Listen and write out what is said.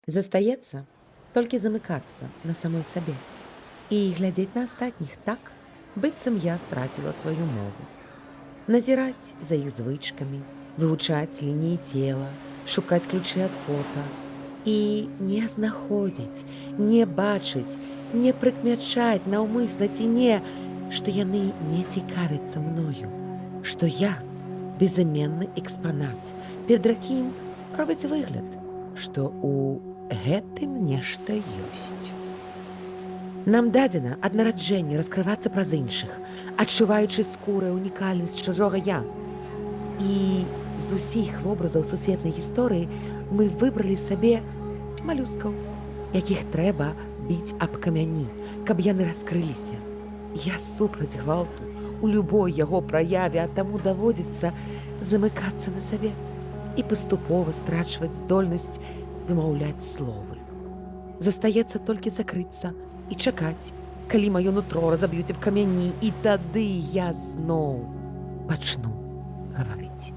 Застаецца толькі замыкацца на самой сабе і глядзець на астатніх так, быццам я страціла сваю мову. Назіраць за іх звычкамі, вывучаць лініі цела, шукаць ключы ад фота і не знаходзіць, не бачыць, не прыкмячаць, наўмысна ці не, што яны не цікавяцца мною, што я безыменны экспанат, перад якім робяць выгляд, што ў гэтым нешта ёсць. Нам дадзена ад нараджэння раскрывацца праз іншых, адчуваючы скурай унікальнасць чужога я. І з усіх вобразаў сусветнай гісторыі мы выбралі сабе малюскаў, якіх трэба біць аб камяні, каб яны раскрыліся. Я супраць гвалту у любой яго праяве, а таму даводзіцца замыкацца на сабе і паступова страчваць здольнасць вымаўляць словы. Застаецца толькі закрыцца і чакаць, калі маё нутро разаб'юць аб камяні, і тады я зноў пачну гаварыць.